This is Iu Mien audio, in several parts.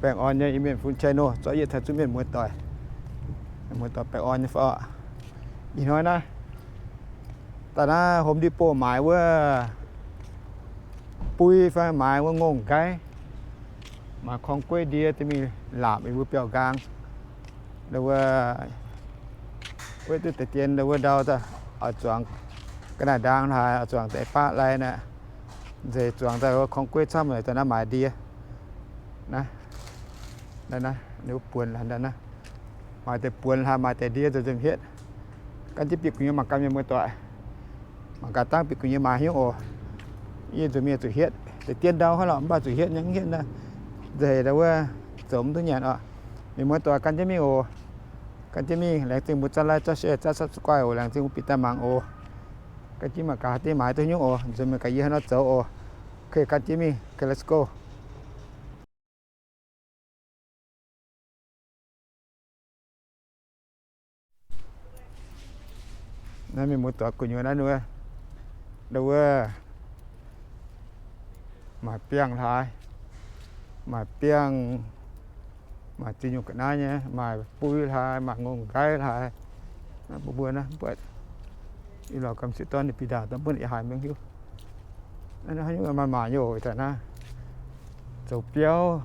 Baengh orn nyei Iu-Mienh fun channel zorqv yietc taux zuqc mienh muoz-doic. Muoz-doic baengh orn nyei fai orqc. Ih hnoi naaiv, daaih naaiv Home Depot maaiz wuov bui fai maaiz wuov ngongh nqaiv, maaiz korng gueiv ndie, deix mingh laapc yie mbuo biauv-nqaang. Ndau wuov, wuov duqv deix dien ndau wuov ndau daaih oix zuangx ga'naaiv ndaang haaix, oix zuangx deix baqv lai naaic, nzeix zuangx daaih wuov korng gueiv camv daaih naaiv maaiz ndie. Naaiv, naaiv, naaiv, ninh mbuo buonc naaiv, maaiz deix buonc haaix, maaiz deix ndie nzengc nzengc hietv. Gan jienv bieqc gu'nyuoz mangc gaax mienh muoz-doic. Mangc gaax dangh bieqc gu'nyuoz maaiz nyungc oc. Yie nzuqc mienh zuqc hietv deix dien ndau hnangv lorqc, mv baac zuqc hietv nyei, mv hietv naaiv nzeic ndau wuov zoux mv duqv nyanc oc. Mienh muoz-doic gan jienv mingh oc. Gan jienv mingh, laengz zingh mbuo zaav like, zaav share, zaav subscribe oc. Laengz zingh mbuo bieqc daaih mangc oc. Gan jienv mangc gaax haaix deix maaiz duqv nyungc oc. Nzuqc mienh gaax yie haaix nor zoux oc. Okay, gan jienv mingh. Okay, let's go. Naaiv mienh muoz-doic gu'nyuoz naaiv, ndau wuov, maaiz biangh hlaax, maaiz biangh, maaiz ziex nyungc ga'naaiv nyei, maaiz bui hlaax, maaiz ngongh nqaiv hlaax. Mbuo mbuo naaiv, mbuo ih lorz gamh nziex dorn ninh bieqc ndaangc daaih mbuo yaac haiz mv hiuv. Naaiv haaix nyungc maaih maaic nyei oc. Daaih naaiv zoux biauv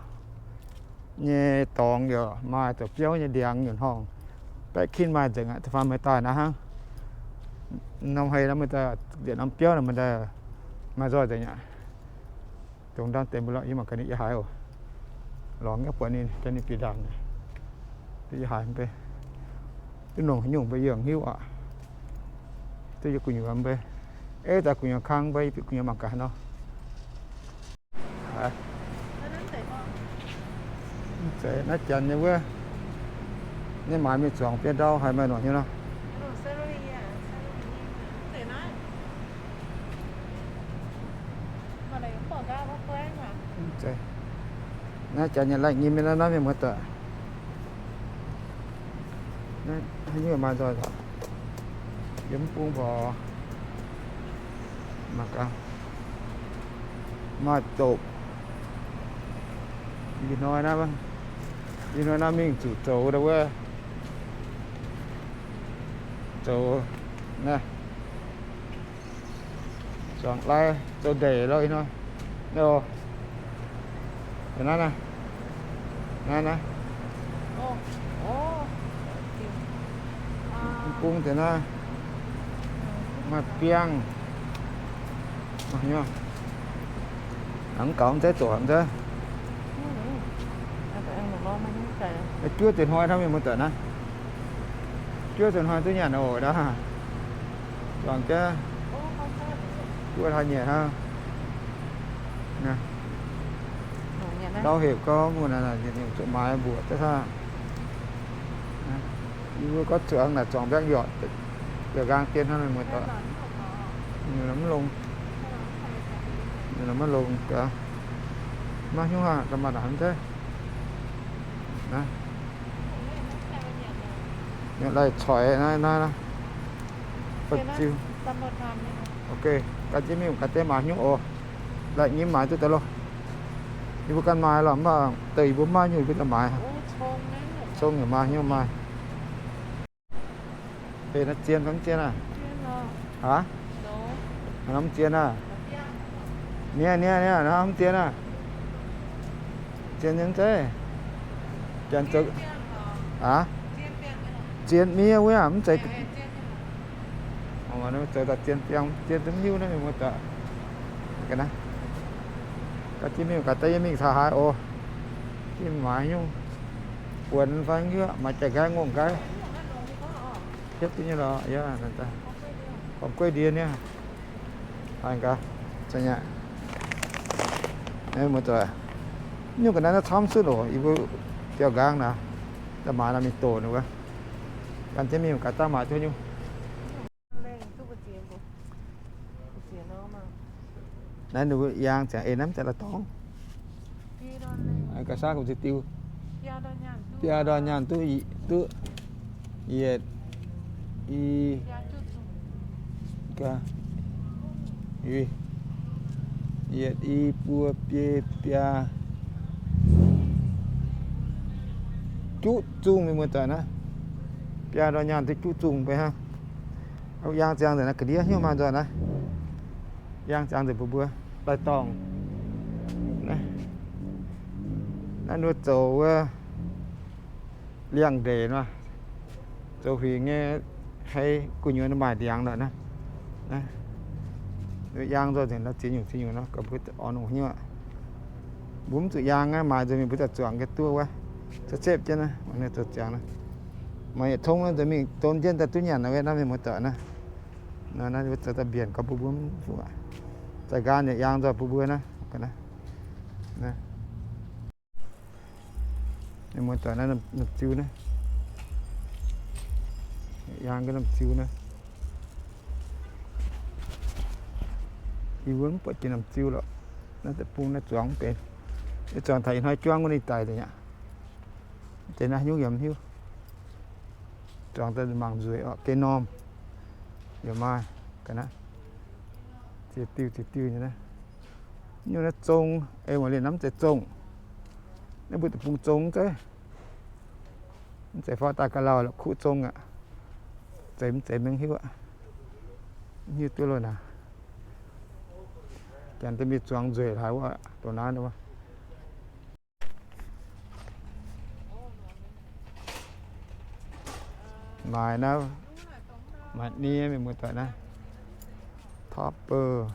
nyei dorngx yaac maaih, zoux biauv nyei ndiangx yaac hnorngx. Baeqv kin maaih nzengc aqv. Da'faanh meih daaih naaiv hnangv, norm hei naaiv meih daaih nzieqc norm biauv naaic meih daaih maaih nzoih nzengc aqv. Dongh ndaamv deix mbuo lorqc, yie mangc gaax ninh yaac haiz oc. Lorz gaax buatc ninh, gaax ninh bieqc ndaangc, duqv yaac haiz mv bei, duqv nongc haaix nyungc mbuo yie mv hiuv aqv. Duqv yie gu'nyuoz mv bei, ei daaih gu'nyuoz kang mv bei, yie bieqc gu'nyuoz mangc gaax haaix nor. Mv zeiz, naaiv janx nyei wuov, ninh maaiz mingh zuangx biei ndau haiz maaih nongc nyei nor. Mv zeiz, naaiv janx nyei laih nyim nyei naaiv, naaiv mienh muoz-doic. Naaiv haaix nyungc maaih nzoih, yiem mv bung mborqc. Mangc gaax, maaih dopc. Ih hnoi naaiv, ih hnoi naaiv mingh zuqc zoux ndau wuov, zoux naaiv, zuangx lai zoux ndeic lo ih hnoi. Naaiv, naaiv, naaiv, naaiv, mv bung deix naaiv, maaih biangh. Mv gaux mv zeiz, zoqc mv zeiz. Juov deix hnoi hnangv, mienh muoz-doic naaiv, juov deix hnoi duqv nyanc oc. Zuangx jaav, juov hlaax nyieqc hnangv. Ndau hepc gau, mbuo naaic zuqc maaiz mbuoqc daaih. Yie mbuo gorngv zuangx naaic zuangx mbiaangv yorqc, biauv-nqaang dien hnangv, mienh muoz-doic. Mv longx, mv longx gaax. Maiv hiuv haaix, maaih naaic mv zeiz. Naaiv, laih coix naaiv, naaiv, naaiv. Ok, gan jienv mingh gaax deix maaiz nyungc oc. Laih nyim maaiz duqv daaih loh. Yie mbuo ganh maaiz lorqc, mv baac deix yie mbuo mv maaih nyungc yie mbuo daaih maaiz. Cong yaac maaih, nyungc maaih. Ei, naaiv zien fai mv zien aqv? Aav, naaiv mv zien aqv. Niaa, niaa, niaa, naaiv mv zien aqv. Zien nyei mv zeiz. Janx zoux, aav, zien miev wuov mv zeiz. Zoux daaih zien biangh, zien zungv hiuv naaiv mienh muoz-doic. Gaax jienv mingh gaax deix yie mingh caux haaix oc. Jienv maaiz nyungc buonc fai hiuv, maaiz jaaix nqaiv, ngongh nqaiv. Hietv duqv nyei lorqc, yaac korng gueiv ndie niaa. Haaix gaax, za'gengh, muoz-doic, nyungc ga'naaiv naaiv camv cuotv oc. Yie mbuo biauv-nqaang naaic, daaih maaiz naaic mingh doqc wuov. Gan jienv mingh gaax daaih maaiz duqv nyungc. Naaiv ninh mbuo yangh ziangx eix naaiv mv zeiz la'dorngx. Ga'sangv ga'mzic diuh. Biaa ndorn nyaanh duqv, duqv yietc i, ga'yietc i buo biei biaa. juqv zungh mienh muoz-doic naaiv. Biaa ndorm nyaanh duqv juqv zungh mbuo hnangv. Yaang ziangx nzengc naaiv ga'ndiev hnyouv maaih nzoih naaiv. Yaang ziangx nzengc mbuo mbuo daaih dorngc. Naaiv nduov zoux wuov liangx-ndeic nor, zoux huingx nyei, hei gu'nyuoz maaih ndiangx lorqc naaiv. Yaang nzoih nzengc nor, ziex nyungc ziex nyungc nor, gorngv mbuo orn longc hnyouv aqv. Mbuo mv zuqc yaang aqv, maaiz nzunc mingh mbuo daaih zuangx ga'duqv wuov, cetv-cetv jienv naaiv, maaih zoux ziangx naaiv. Maaih yietc tongv nor nzunc mingh don jienv daaih duqv nyanc naaiv, naaiv mienh muoz-doic naaiv. Naaiv wuov zoux daaih mbienc gorngv mbuo mbuo mv fuqv aqv. Za'ganh yaac yaang nzoih mbuo mbuo naaiv. Mienh muoz-doic naaiv, norm ziu naaiv, yaang ga'naaiv norm ziu naaiv. Yie mbuo mv buatc jiex norm ziu lorqc. Naaiv deic-bung naaiv zuangx mv benx. Yie zuangx taux ih hnoi juangv wuov ninh daic deix aqv. Deix naaiv nyungc yaac mv hiuv. Zuangx daaih mangc nzueic orqc, geh normh yaac maaih ga'naaiv. Ziex diuh ziex diuh nyei naaiv. Nyungc naaiv zong, ei muonz liuz naaiv mv zeiz zong. Naaiv mbuo deic-bung zong zeiv. Mv zeiz fai daaih ga'lauh la'kuqv zong aqv. Zeiz mv zeiz maiv hiuv aqv. Mv hiuv duqv loh naaic. Janx deix mingh zuangx nzueic haic wuov, dongh naaiv wuov. Maaiz naaiv, maaiz nie mienh muoz-doic naaiv, topper.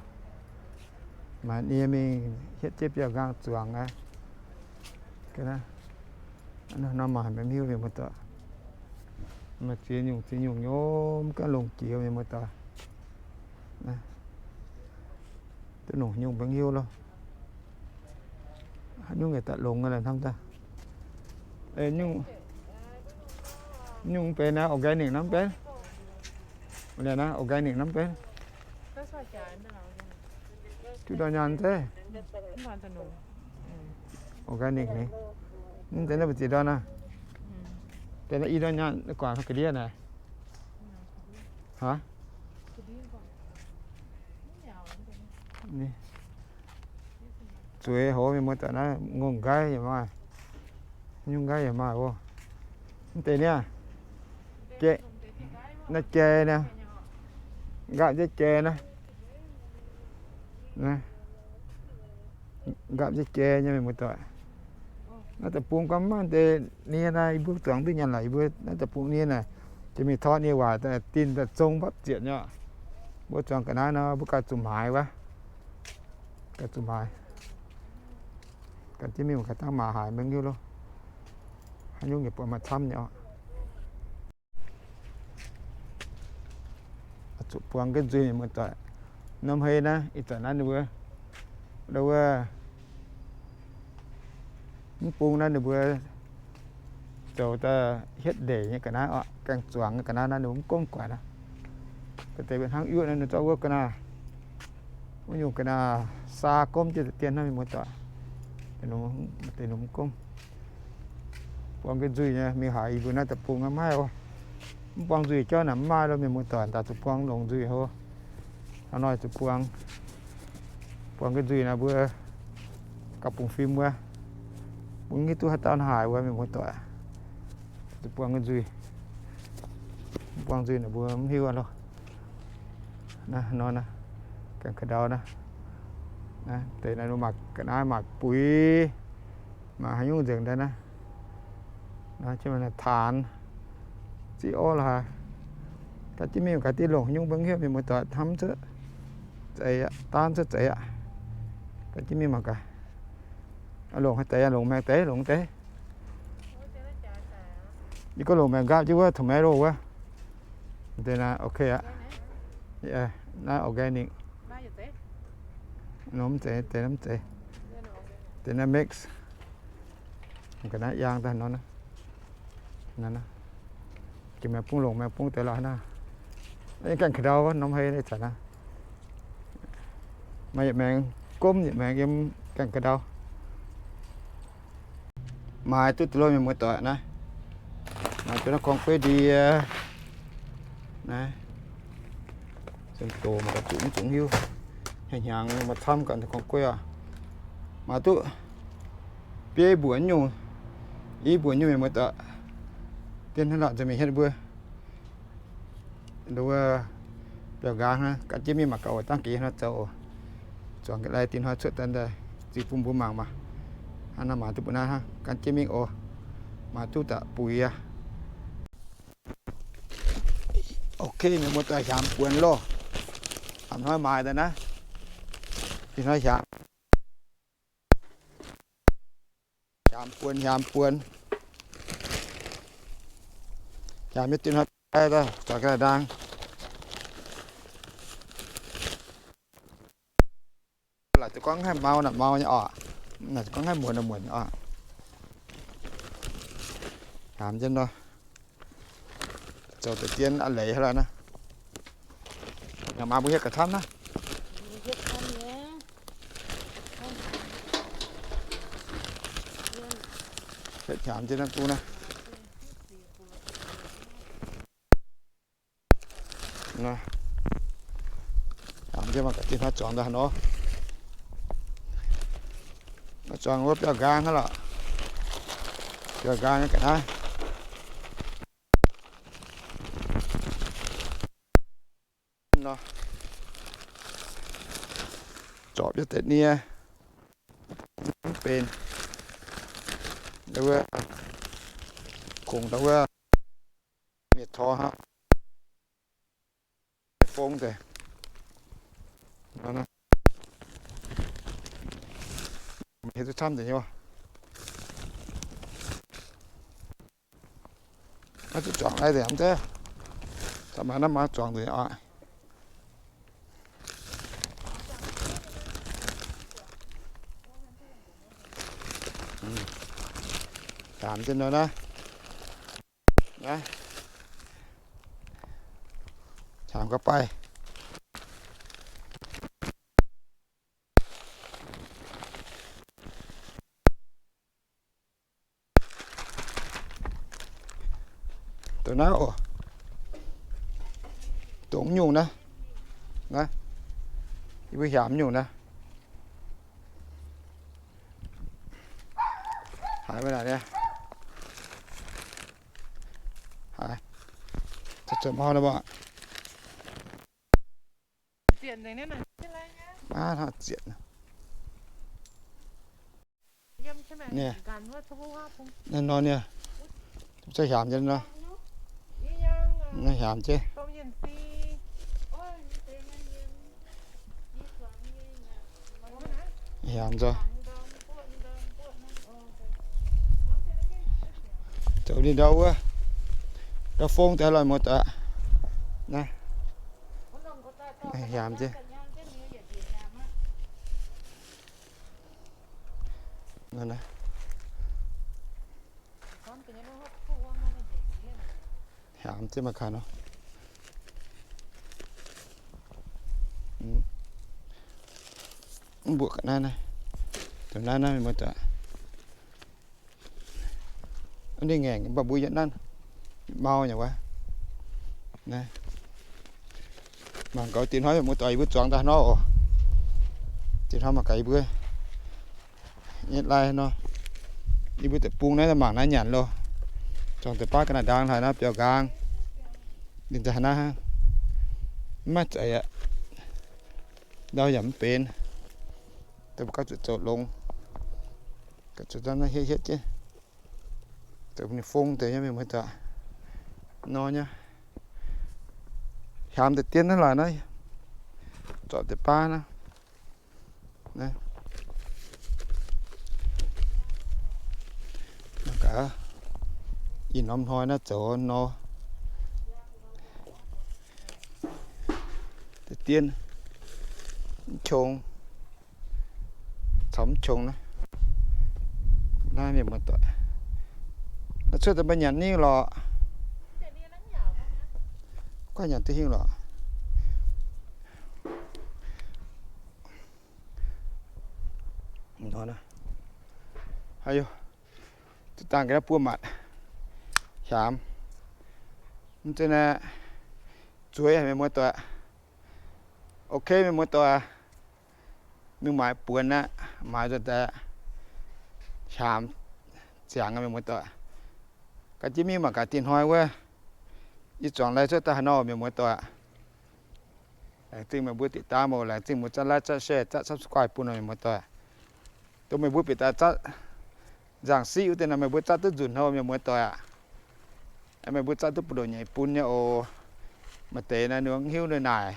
Maaiz nie mingh hietv jienv biauv-nqaang zuangx aqv. Norm maaih maiv hiuv mienh muoz-doic. Maaih ziex nyungc ziex nyungc nyei, mv gaengh longc jiex mienh muoz-doic. Duqv longc nyungc maiv hiuv loh. Haaix nyungc yaac daaih longx lorqc hnamv daaih. Nyungc, nyungc benx naaiv organic nor mv benx. Naaiv organic nor mv benx. Juqv ndorm nyaanh zeiv. Organic ni. Mv deix naaiv mbu'ziex ndorn naaiv. Deix naaiv i ndorn nyaanh guangc ga'ndiev naaic. Aa, zueiz hoz mienh muoz-doic naaiv, ngongh nqaiv yaac maaih, nyungc nqaiv yaac maaih oc. Mv deix niaa, naaiv jai naaiv, nqaapv jienv jai naaiv. Nqaapv jienv jai nyei mienh muoz-doic. Naaiv deic-bung gorngv mv maaih deix nie naaiv, yie mbuo zuangx duqv nyanc lorqc. Yie mbuo naaiv deic-bung nie naaic, jiex mingh torqv nie waaic daaih dinh daaih zong mbapv zietc nyei. Mbuo zuangx ga'naaiv nor mbuo gauh zuqc maaiz wuov, gauh zuqc maaiz. Ganh jienv mingh mangc gaax dangh maaih haaix maiv hiuv loh. Haaix nyungc yaac buatc maaih camv nyei oc. Zuqc buang ga'nzuih mienh muoz-doic. Norm hei naaiv ih zanc naaiv ninh mbuo, wuov, mv bung naaiv ninh mbuo zoux daaih hietv ndeic nyei ga'naaiv oc, gaengh zuangx nyei ga'naaiv naaiv ninh mbuo mv gomv guaix naaiv. Deix hnangv yuoqv naaiv ninh zorqv wuov ga'naaiv, wuov nyungc ga'naaiv saa gomv jienv deix dien hnangv mienh muoz-doic. Deix ninh mv gomv. Buang ga'nzuih nyei mingh haaix, yie mbuo naaiv deic-bung maiv maaih oc. Mv buang nzuih jauv naaic mv maaih loh mienh muoz-doic, daaih zuqc buang longc nzuih hov. Hnangv nor zuqc buang, buang ga'nzuih naaic mbuo gauh bungx fim wuov, bungx hiuv duqv haaix dauh haaix wuov mienh muoz-doic. Zuqc buang ga'nzuih, mv buang nzuih naaic mbuo mv hiuv loh. Naaiv nor naaiv, gaengh ka'ndau naaiv, deix naaiv mangc ga'naaiv, mangc buix, mangc haaix nyungc nzengc daaih naaiv. Naaiv taanx, ziqv orv lorqc haaix. Gaax jienv mingh mangc gaax diqv longc haaix nyungc mbuo hiuv mienh muoz-doic hnamv cuotv zeiz aqv, daanv cuotv zeiz aqv. Gaax jienv mingh mangc gaax. Longc haaix deix, longc maengx deix, longx deix. Yie gorngv longc maengx nqaapv jienv wuov tomato wuov. Deix naaiv ok aqv. Naaiv organic. Nor mv zeiz, deix naaiv mv zeiz. Deix naaiv mix. Ga'naaiv yangh daaih nor, jiex maengx bung longc maengx bung deix lorqc naaiv. Gaengh ka'ndau wuov norm hei zanc naaiv. Maaih yietc maengx gomv, yietc maengx yiem gaengh ka'ndau. Maaiz duqv deix lorqc mienh muoz-doic naaiv. Maaiz duqv naaiv gorngv gueiv ndie naaiv. Zunc doqc mangc gaax zuqc mv zuqc hiuv. Hnyangx-hnyangx maaih camv gaax gorngv gueiv oc. Maaiz duqv biei mbuoqc nyungc, i mbuoqc nyungc mienh muoz-doic. Dien hnangv lorqc nzunc mingh hietv mbuo, nduov biauv nqaang hnangv, gan jienv mingh mangc gaax oc. Dangh gaax nor zoux oc. Zuangx ga'lai dien hnoi cuotv daaih ziux bun mbuo mangc maah. Hnangv naaiv maaiz duqv mbuo naaiv hnangv, gan jienv mingh oc. Maaiz duqv daaih buix aqv. Ok, mienh muoz-doic, hiaamx buonc loh. Hnoi maaiz daaih naaiv, dien hnoi hiaamx, hiaamx buonc, hiaamx buonc. Hiaamx nyei dien hnoi, zuangx ga'naaiv ndaang. Laaix duqv gorngv haih mau naaic, mau nyei oc. Naaic duqv gorngv haih muonc naaic, muonc oc. Hiaamx jienv nor, zoux deix dien a'leiz hnangv naaiv. Yaac maaiz mbuo hietv ga'tamv naaiv. Hietv hiaamx jienv naaiv duqv naaiv. Hiaamx jienv mangc gaax dien hnoi zuangx daaih haaix nor. Zuangx wuov biauv nqaang hnangv lorqc. Biauv nqaang ga'naaiv nor, zorpc jienv deix nie mv benx. Wuov kungx ndau wuov mienh tor hnangv, fong deix. Hietv duqv camv deix nyei. Maiv zuqc zuangx lai deix hnangv. Caux maaih naaiv maaz zuangx nzengc oc. Hiaamx jienv nor naaiv. Naaiv, hiaamx ga'baiv. Dongh naaiv oc. Dongh nyungc naaiv. Naaiv, yie mbuo hiaamx nyungc naaiv. Haiz maiv naaic nyei. Haiz, zuqc zuqc mau nor mv baac. Aav, hnangv zietc. Naaiv nor nyei. Zungv hiaamx jienv nor. Naaiv hiaamx jienv. Hiaamx nzoih. Zoux ninh ndau wuov, ndau fong daaih lorqc, muoz-doic. Naaiv, hiaamx jienv. Hiaamx jienv mangc gaax nor. Mv mbuoqc ga'naaiv naaiv, dongh naaiv naaiv mienh muoz-doic. Ninh ngaengc mv baac mbuo yietc nanv mau nyei wuov. Naaiv, mangc gaax diex hnoi mienh muoz-doic yie mbuo zuangx daaih nor oc. Diex hnoi mangc gaax yie mbuo nyei lai nor. Yie mbuo deic-bung naaiv mangc naaiv nyanc loh. Zuangx deix baav ga'naaiv ndaang haaix naaiv biauv nqaang. Ninh daaih haaix naaiv hnangv. Mv maaih za'eix aqv. Ndau yaac mv benx. Daaih mbuo gauh zuqc zoux longx. Gauh zuqc naaiv hietv hietv jienv. Zoux ninh fong deix nyei mienh muoz-doic. Nor nyei. Hiaamx deix dien naaiv laaix naaiv. Zorpc deix baav naaiv. Naaiv, mangc gaax, ih norm hnoi naaiv zoux nor, deix dien, mv qongx, caux mv qongx naaiv. Naaiv mienh muoz-doic, naaiv cuotv daaih mbuo nyanc ningv lorqc. Guanh nyanc duqv hingh lorqc. Haiz, duqv dangh ga'naaiv buo matc, hiaamx. Mv zeiz naaiv, zueiz mienh muoz-doic. Ok mienh muoz-doic, mingh maaiz buonc aqv, maaiz nzuonx daaih hiaamx ziangx mienh muoz-doic. Gan jienv mingh mangc gaax dinh hnoi wuov, ih zuangx lai cuotv daaih haaix nor, mienh muoz-doic. Laengz zingh meih mbuo ติดตาม oc. Laengz zingh mbuo zatv like, zatv share, zatv subscribe bun nor, mienh muoz-doic. Dongh meih mbuo bieqc daaih zatv nzangc siqv wuov deix nor, meih mbuo zatv duqv nzunc hnangv, mienh muoz-doic aac. Meih mbuo zatv duqv buoz-ndoqv nyeic bun nyei oc. Maaih deix naaiv ninh mv hiuv ninh naaic.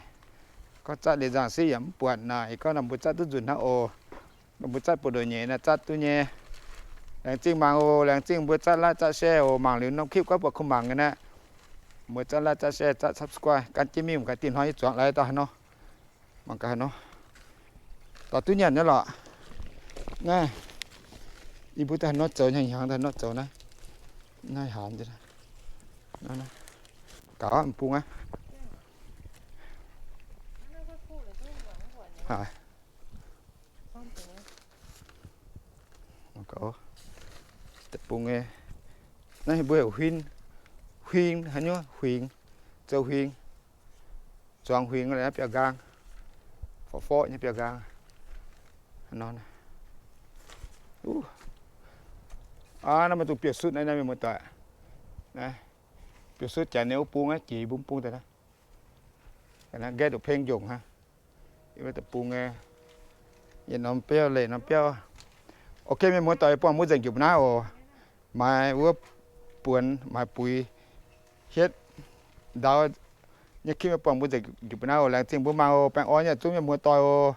Gorngv zatv liuz nzangc siqv yaac mv buatc naaic, gorngv naaic mbuo zatv duqv nzunc hnangv oc. Meih mbuo zatv buoz-ndoqv nyeic naaiv zatv duqv nyei. Laengz zingh mangc oc. Laengz zingh mbuo zatv like, zatv share oc. Mangc liuz norm clip gorngv buatc kuh mangc nyei naaiv, mbuo zatv like, zatv share, zatv subscribe. Gan jienv mingh mangc gaax dinh hnoi ih zuangx lai daaih haaix nor. Mangc gaax haaix nor. Doix duqv nyanc nyei lorqc. Naaiv, yie mbuo daaih haaix nor zoux, hnyangx-hnyangx daaih haaix nor zoux naaiv. Naaiv haanz, gaux m'bung aqv. Haaix, deic-bung nyei. Naaiv mbuo heuc huin, huin haaix nyungc, huingx, zoux huingx, zuangx huingx naaiv biauv-nqaang, forv-forv nyei biauv-nqaang. Naaiv maaih dungx biouv-sutv naaiv, mienh muoz-doic. Biouv-sutv janx nyei wuov bung aqv, jiex mbuo bung daaih naaiv. Gaeqv doqc peng njongc hnangv. Deic-bung nyei, yietc norm biauv leih norm biauv. Ok, mienh muoz-doic, buangh mbuo nzengc jupc naaiv oc. Maaiz wuov buonc maaiz buix hietv ndau nyei clip buangh mbuo nzengc jupc naaiv oc. Laengz zingh mbuo mangc oc. Baengh orn nyei zungv mienh muoz-doic oc.